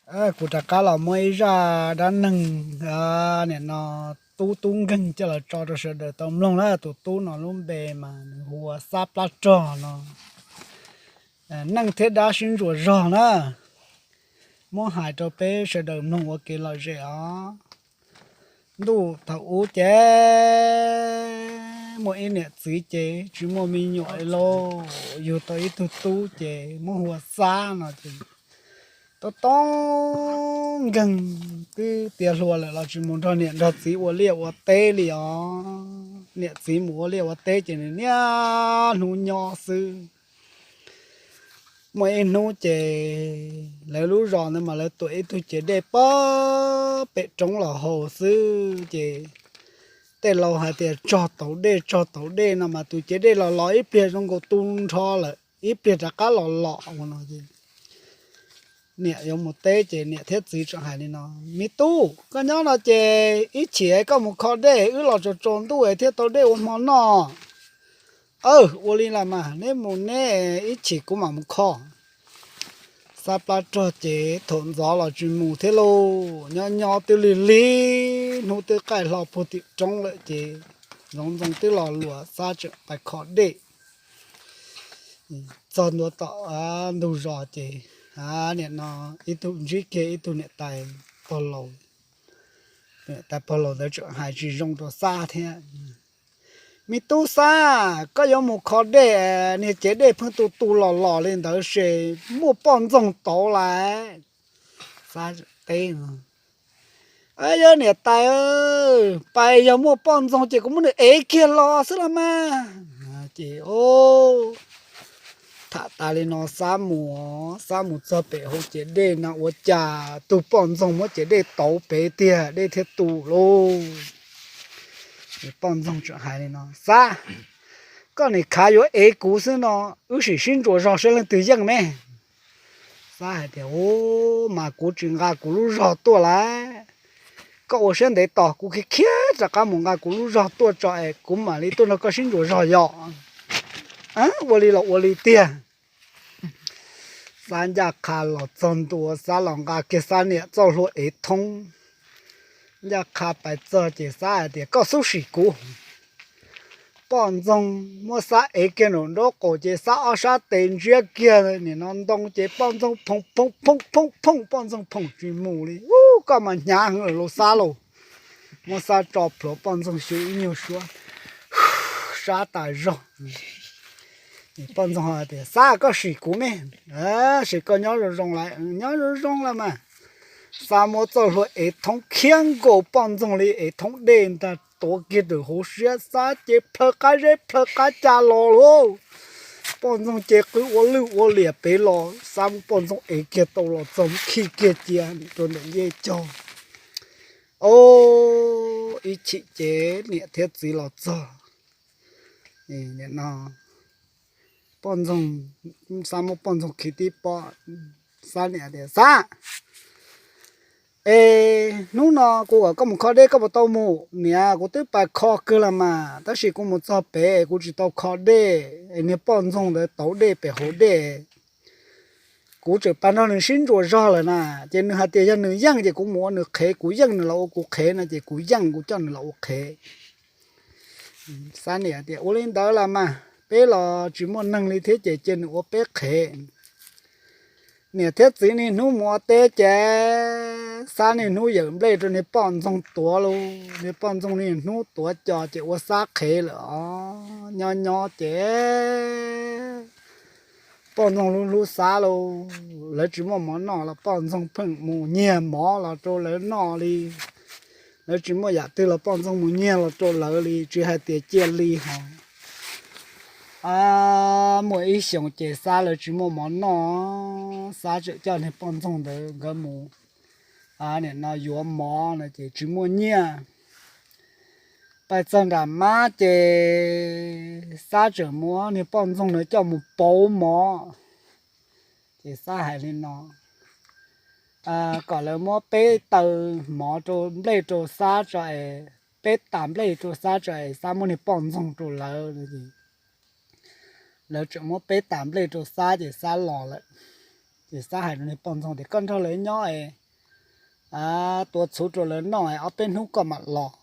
Kuv rov qab los muab ib zaj dab neeg, nim no tub tub nkeeg coj los tso rau sawv daws tau mloog na. Tus tub no lub npe mas nws hu ua Xab Plab Rog no. Neej thiab dab sib ntsuas zog na, muab hais rau peb sawv daws mloog ua kev lom zem os. Ntuj thaum ub ces muaj ib niam txiv ces tsis muaj me nyuam lauj, yug tau ib tug tub ces muab hu ua Xab no ces tau tub nkeeg, twb tiav hluas lawm los tsis mus nrog niam nrog txiv ua liaj ua teb li os. Niam txiv mus ua liaj ua teb ces nws niaj hnub nyob xwb. Muaj ib hnub ces lawv lub zos ntawd mas lawv tuam ib tug cev dej pog pem roob los haus xwb ces tej laus hais tias tsog tauv dej, tsog tauv dej no mas tus cev dej los los ib pliag zoo nkaus tu nrho lawm, ib pliag rov qab los los ua no ces niam yuav mus teb ces niam thiab txiv tseem hais li no: Me tub, koj nyob no ces ib chim koj mus kho dej, wb los tsaus tsaus ntuj thiaj tau dej ua hmo noj. Aw, ua li los mas, neb mus neb, ib chim kuv mam mus kho. Xab Plab Rog ces thaum ntxov los tsis mus thiab lauj, nyob nyob twb lig lig, hnub twb qaij hlo puag tim roob lawm ces zoov ntxoo twb los luas, Xab tseem pais kho dej. Txog ntua tom ntug zos ces nim no ib tug ntsib kiag ib tug niam tais pog laus. Niam tais pog laus ntawd tseem hais tsis zoo rau Xab thiab: Me tub Xab, koj yuav mus kho dej, niag cev dej pheej tu tu los los li ntawd ces muaj poj ntxoog tauv lawm. Xab teb: Yog niam tais, pais yog muaj poj ntxoog ces kuv muab nws ev kiag los xwb los mas. Ces tham tas li no Xab mus, Xab mus txog pem hauv cev dej no ua cas tus poj ntxoog muab cev dej tauv pem tiag, dej thiaj tu lauj. Poj ntxoog tseem hais li no: Xab, koj nim khav yuav ev kuv xwb no, wb sim sib ntsuas zog saib leej twg yeej me. Xab hais tias: Ub, mas kuv tsis nqa kuv lub zog tuaj lawm. Koj ua siab ntev tos, kuv khiav khiav rov qab mus nqa kuv lub zog tuaj tso es kuv mam li tuaj nrog koj sib ntsuas zog yom. Ua li los ua li tiag. Xab ncaj qha los txog ntua, Xab los nqa kiag Xab niam txoj hlua ev thoob. Ncaj qha pais txog ces Xab hais tias: Koj xub sim kuv. Poj ntxoog muab Xab ev kiag nraum nraub qaum ces Xab ob sab tes ntsiab kiag nim no ntoo ces poj ntxoog phoom phoom phoom phoom phoom, poj ntxoog phoom tsis mus li. Ub, koj mas hnyav heev lawm lauj Xab lauj. Muab Xab tso plhuav, poj ntxoog xyu ib nyuag suab, sab tas zog. Poj ntxoog tias: Xab, koj sim kuv me, sim koj nyob zoo zoo lawm, nyob zoo zoo lawm mas. Xab muab txoj hlua ev thoob khiab nkaus poj ntxoog li ev thoob dej ntag, tuav kiag ntawm hauv siab, Xab ces plhaws qab zeb plhaws qab cag los lauj. Poj ntxoog ces qw ua lwj ua liam pem los, Xab muab poj ntxoog ev kiag tau los txog khij kiag cia rau ntawm ncej cog. Ib chim ces niam thiab txiv los txog. Poj ntxoog, Xab muab poj ntxoog khi tib pob, Xab niam tias: Xab, es hnub no kuv kom koj mus kho dej koj puas tau mus? Niam, kuv twb pais kho kawg los mas, tab sis kuv mus txog pem kuv tsis tau kho dej es niag poj ntxoog ntawd tauv dej pem hauv dej. Kuv tseem pais nrog nws sib ntsuas zog lawm na, ces nws hais tias yog nws yeej ces kuv mus ua nws qhev, kuv yeej nws los ua kuv qhev no ces kuv yeej kuv coj nws los ua qhev. Xab niam tias: Ua li ntawd los mas, peb los tsis muaj neeg li thiab ces cia nws ua peb qhev. Niam thiab txiv niaj hnub mus ua teb ces Xab niaj hnub yawm nplej rau niag poj ntxoog tuav lauj, niag poj ntxoog niaj hnub tuav co ces ua Xab qhev lawm os. Nyob nyob ces poj ntxoog hlub hlub Xab lauj, lawv tsis muaj mov noj los poj ntxoog pheej mus nyiag mov los rau lawv noj li. Lawv tsis muaj yam twg los poj ntxoog mus nyiag los rau lawv li, tsis hais tias cia li hos. Muaj ib xyoos ces Xab lawv tsis muaj mov noj, Xab tseem coj niag poj ntxoog ntawd nkawd mus, nim no yuav mov no ces tsis muaj nyiaj. Pais txog nram mab ces Xab tseem muab niag poj ntxoog ntawd coj mus pauv mov. Ces Xab hais li no, kom lawv muab peb taw mov rau, nplej rau Xab tso es, peb tas nplej rau Xab tso es Xab muab niag poj ntxoog rau lawv no es, lawv tseem muab peb tas nplej rau Xab ces Xab los lawm. Ces Xab hais rau niag poj ntxoog tias, koj nrog lawv nyob es tua txhuv rau lawv noj es ob peb hnub koj mam los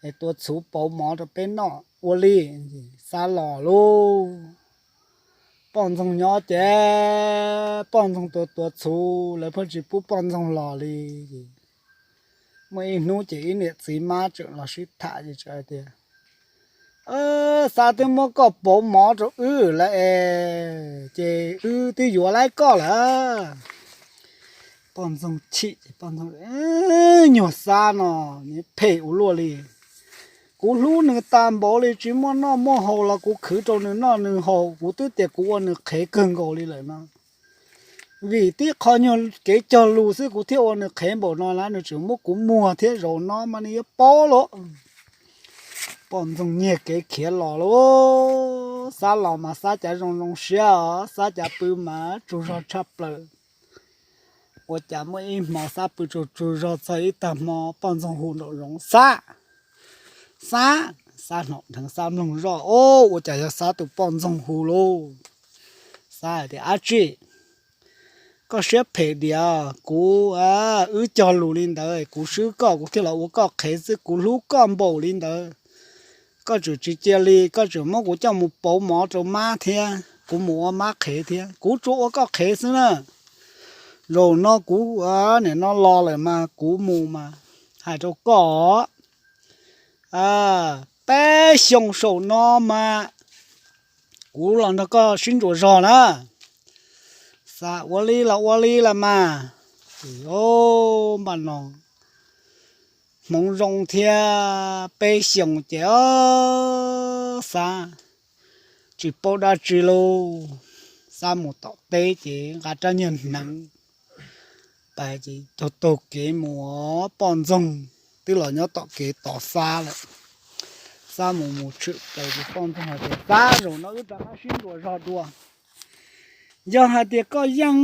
es tua txhuv pauv mov rau peb noj ua li. Xab los lauj. Poj ntxoog nyob ces poj ntxoog tua tua txhuv, lawv pheej tsis pub poj ntxoog los li. Muaj ib hnub ces ib niam txiv mab tseem los sib tham ces tseem hais tias, Xab, twb muab koj pauv mov rau wb lawm es ces wb twb yuav laib koj lawm. Poj ntxoog chim ces poj ntxoog, nyuag Xab no, nws phem ua luaj li. Kuv hlub nws tas npaum li, tsis muaj noj muaj haus los kuv khwv rau nws noj nws haus, kuv twb tias kuv ua nws qhev kawg nkaus li lawm no. Vim tib qho nyuag kev cog lus xwb kuv thiaj ua nws qhev npaum no na, nws tseem muab kuv muag thiab, zaum no mas nws yuav paub lauj. Poj ntxoog nyiag kev khiav los lauj. Xab los mas Xab cav zoo zoo siab os, Xab cav pw mas tsaug zog tshaj plaws. Ua cas muaj ib hmo Xab pw tsaug tsaug zog txog ib tag hmo poj ntxoog hu nraum zoov, Xab, Xab. Xab hnov dheev Xab mloog zoj, o, ua cas yog Xab tus poj ntxoog hu lauj. Xab hais tias, ab tsi, koj siab phem diam, kuv, wb cog lus li ntawd kuv swb koj kuv thiaj los ua koj qhev xwb, kuv hlub koj npaum li ntawd koj tseem tsis cia li, koj tseem muab kuv coj mus pauv mov rau mab thiab kuv mus ua mab qhev thiab, kuv tsuas ua koj qhev xwb na. Zaum no kuv, nim no los lawm mas kuv mus mas hais rau koj, peb xyoos saum no mas kuv los nrog koj sib ntsuas zog na. Xab, ua li los ua li los mas. Npaj no hmoov zoo thiab, peb xyoos ces o, Xab tsis paub dab tsi lauj. Xab mus tom teb ces nqa rab nyuag hneev pais ces taug taug kev mus, poj ntxoog twb los nyob tom kev tos Xab lawm. Xab mus mus tshwm plaws ces poj ntxoog hais tias, Xab, zaum no wb rov qab sib ntsuas zog dua. Yog hais tias koj yeej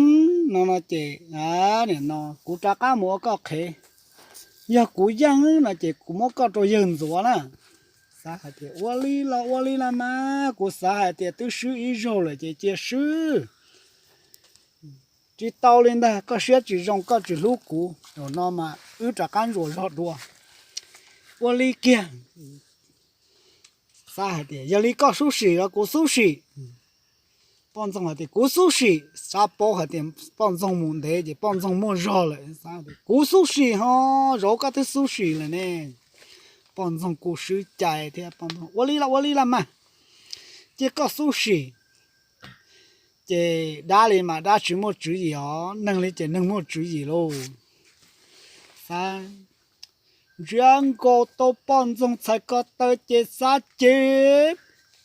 no no ces, nim no kuv rov qab mus ua koj qhev. Yog kuv yeej no ces kuv muab koj rau yawg ntxuav na. Xab hais tias, ua li los ua li los mas, kuv xav hais tias twb swb ib zaug lawm ces cia swb. Tsis tau li ntag, koj siab tsis zoo, koj tsis hlub kuv, zaum no mas wb rov qab ntsuas zog dua. Ua li kiag. Xab hais tias, yog li koj xub sim los kuv xub sim? Poj ntxoog hais tias, kuv xub sim. Xab paub hais tias poj ntxoog mus ntev ces poj ntxoog muaj zog lawm. Xab tias, kuv xub sim ho, zaum koj twb xub sim lawm ne. Poj ntxoog kuj swb cai thiab, poj ntxoog, ua li los ua li los mas, cia koj xub sim. Ces dab li mas dab tsis muaj tswv yim os, neeg li ces neeg muaj tswv yim lauj. Xab ntsia nkaus tau poj ntxoog txhais ko taw ces Xab ces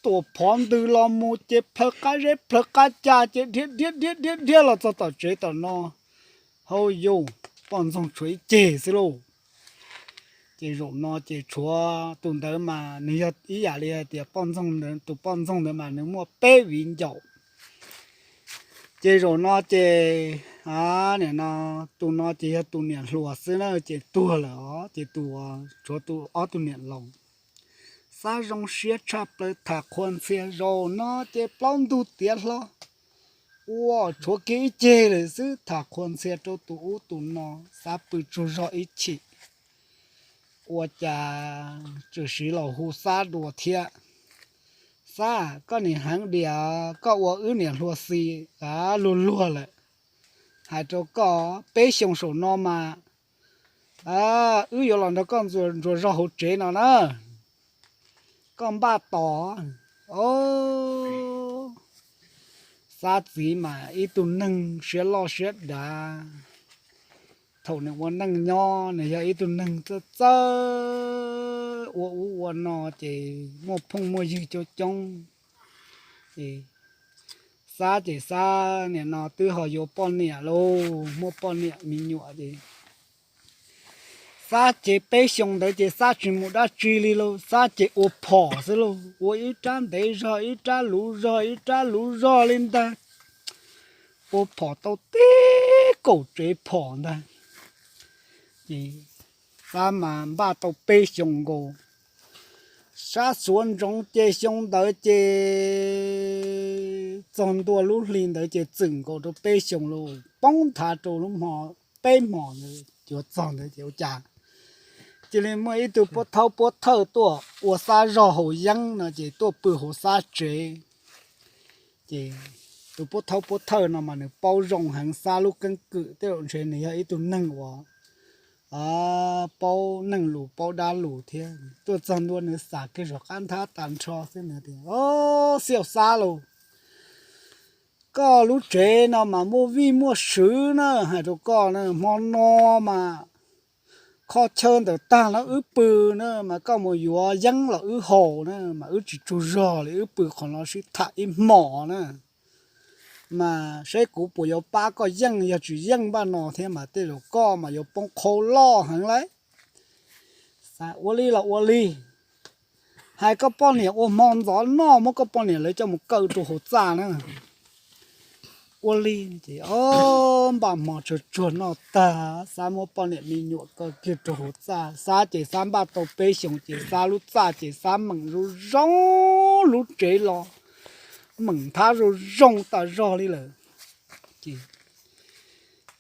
tuam phov ntws los mus ces plhaw qab zeb plhaw qab cag ces dhia dhia dhia dhia dhia los txog tom tsev tom no. Hauj yus, poj ntxoog tshuav ib ceg xwb lauj. Ces zaum no ces tshuav tus ntawd mas nws yog ib yam li hais tias poj ntxoog ntawd, tus poj ntxoog ntawd mas nws muaj peb viv ncaus. Ces zaum no ces, nim no, tus no ces yog tus niam hluas xwb na, ces tuag lawm os, ces tus, tshuav tus ob tug niam laus. Xab zoo siab tshaj plaws tham qhua ntxhia, zaum no ces plaub ntug tiav hlo, ua tshuav kiag ib ceg lawm xwb, tham qhua ntxhia rau tus ub tus no, Xab pw tsaug zog ib chim. Ua cas tshwm sim los hu Xab dua thiab. Xab, koj nim heev diam, koj ua wb niam hluas xis luag luag lawm. Hais rau koj, peb xyoo saum no mas wb yuav los nrog koj ntsuas zog hauv tsev no na. Koj npaj tos. Xab txiv mas ib tug neeg siab loj siab dav. Thaum nws ua neej nyob nws yog ib tug neeg txawj txawj ua ub ua no ces muaj phooj muaj ywg coob coob. Xab ces Xab nim no twb ho yuav poj niam lauj, muaj poj niam me nyuam ces Xab ces peb xyoo ntawd ces Xab tsis mus dab tsi li lauj, Xab ces ua phom xwb lauj, ua ib rab ntev zog ib rab luv zog ib rab luv zog li ntag. Ua phom tau tib kaum tsev phom ntag. Ces Xab mas npaj tau peb xyoo nkaus, Sab xuav ntsoov ces xyoo ntawd ces txog ntua lub hli ntawd ces txwm nkaus rau peb xyoos los poob nthav rau lub hmo, peb hmos ntawd yuav txog ntawd ces ua cas cia li muaj ib tug puab thaub puab thawj tuaj ua Xab zog haus yeeb no ces tuaj pw hauv Xab tsev. Ces tus puab thaub puab thawj no mas nws paub zoo heev Xab lub keeb kwm, tej zaum ntshe nws yog ib tug neeg uas paub neeg lus paub dab lus thiab. Tuaj txog ntua nws xam kiag zog qab nthab tag nrho xwb nws tias, Au, Xiaj Xab lauj, koj lub tsev no mas muaj vij muaj sw na, hais rau koj na, hmo no mas kho chaw ntawm tag los wb pw na, mas koj mus yuav yeeb los wb haus na, mas wb tsis tsaug zog li, wb pw qhov no sib tham ib hmos na, mas saib kuv puas yuav pab koj yeej, yog tsis yeej npaj no thiab mas tej zaum koj mas yuav poob qhau loj heev lauj. Ua li los ua li, hais koj poj niam ua hmo ntxov noj, muab koj poj niam lawv coj mus kaw rau hauv txaj na. Ua li ces npaj hmo tsuag tsuag noj tag, Xab muab poj niam me nyuam kaw kiag rau hauv txaj. Xab ces Xab npaj tau peb xyoos ces Xab lub txaj ces Xab meem zoo zoo, lub tsev los meem nthab zoo zoo tas zog li lawm. Ces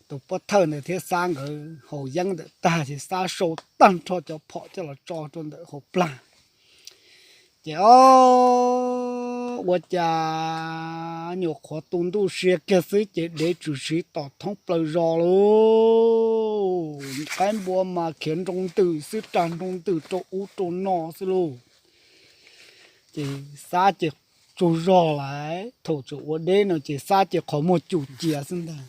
tus puab thawj ntawd thiab Xab nkawd haus yeeb ntawm tag ces Xab sau tag nrho cov phom coj los tso rau ntawm hauv plag. Ces o, ua cas nyuam qhuav tu ntuj sia kiag xwb ces dev tswm siv tom thoob plaws zos lauj. Qaib npua mas khiav nroo ntws xwb, rag nroo ntws rau ub rau no xwb lauj. Ces Xab ces tsaug zog lawm, thaum tseem ua deb no ces Xab ces qhov muag cum cia xwb ntag.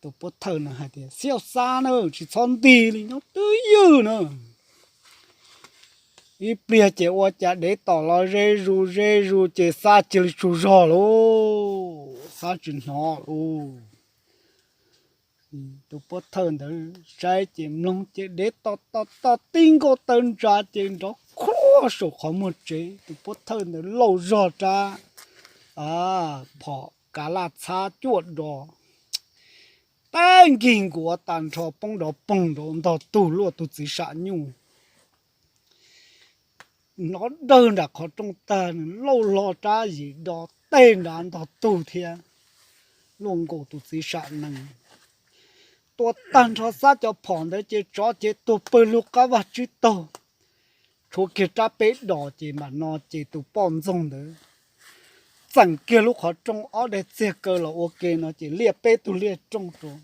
Tus puab thawj no hais tias, Xiaj Xab na, tsis txhob ntig li, nyob twj ywm na. Ib pliag ces ua cas dev tom los ze zus ze zus ces Xab cia li tsaug zog lauj, Xab tsis hnov lauj. Tus puab thawj ntawd saib ces mloog ces dev tom tom tom tib nkaus taw ntsa ces nrov khuav saum qhov muag tsev. Tus puab thawj ntawd lauj zog rab phom kav laj txhab cuaj do, teb nkig nkuav tas nrho poob dov poog nraud ntog tug luaj tus txiv sam nyuj. Nrov dawg nram qhov rooj tag, nws lauj hlo rab yim do tej nrad ntog tug thiab, luaj nkaus tus txiv sam nees. Tua tag nrho Xab cov phom ntawd ces tsov ces tuag pawg lug qab vaj tsib taug. Tshuav kiag rab peb dos ces mam no ces tus poj ntxoog ntawd txeem kiag lub qhov rooj ob daig txiag kaw los ua ke no ces liaj peb tug liaj rooj rau,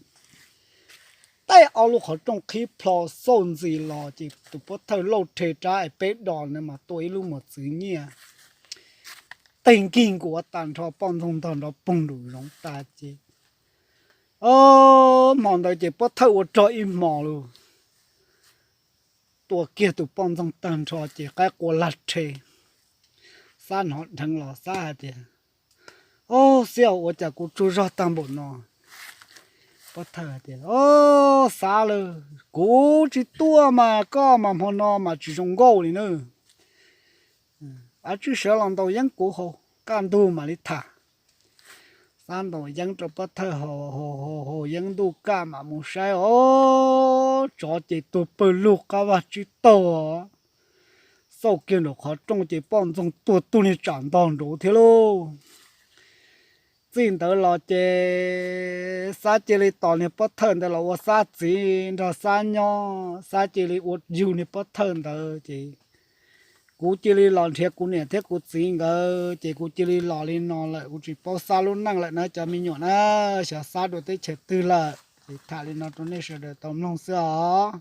tej ob lub qhov rooj qhib plho xauj ntxis los ces tus puab thawj lauj rhe rab peb dos ntawd mas tua ib lub mos txwv nyiaj, teg nkig nkuav tas nrho poj ntxoog ntog nrov poog nraum zoov tas ces, o, hmo ntawd ces puab thawj ua rog ib hmos lawm. Tua kiag tus poj ntxoog tag nrho ces qaib qua lag rhe. Xab hnov dheev los Xab hais tias, O, Xiaj, ua cas kuv tsaug zog tag npaum no? Puab thawj hais tias, O, Xab lauj, kuv tsis tuaj mas koj mas hmo no mas tsis zoo nkauj li na. Av tswj sawv los ntaus yeeb kuv haus, kaj ntug mam li tham. Xab ntaus yeeb rau puab thawj haus, haus haus yeeb ntuj kaj mam mus saib os, tsov ces tuag pawg lug qab vaj tsib taug os. Xauj kiag nraum qhov rooj ces poj ntxoog tuag tug niag tsam ntog nraud thiab lauj. Txij ntawd los ces Xab cia li tos niag puab thawj ntawd los ua Xab txiv nrog Xab nyob, Xab cia li ua yug niag puab thawj ntawd ces, Kuv cia li los nrhiav kuv niam thiab kuv txiv nkawd ces kuv cia li los li no lawm, kuv tsis paub Xab lub neej lawm na cov me nyuam na, xyov Xab dua teb chaws twg lawm. Ces tham li no rau nej sawv daws tau mloog xwb os.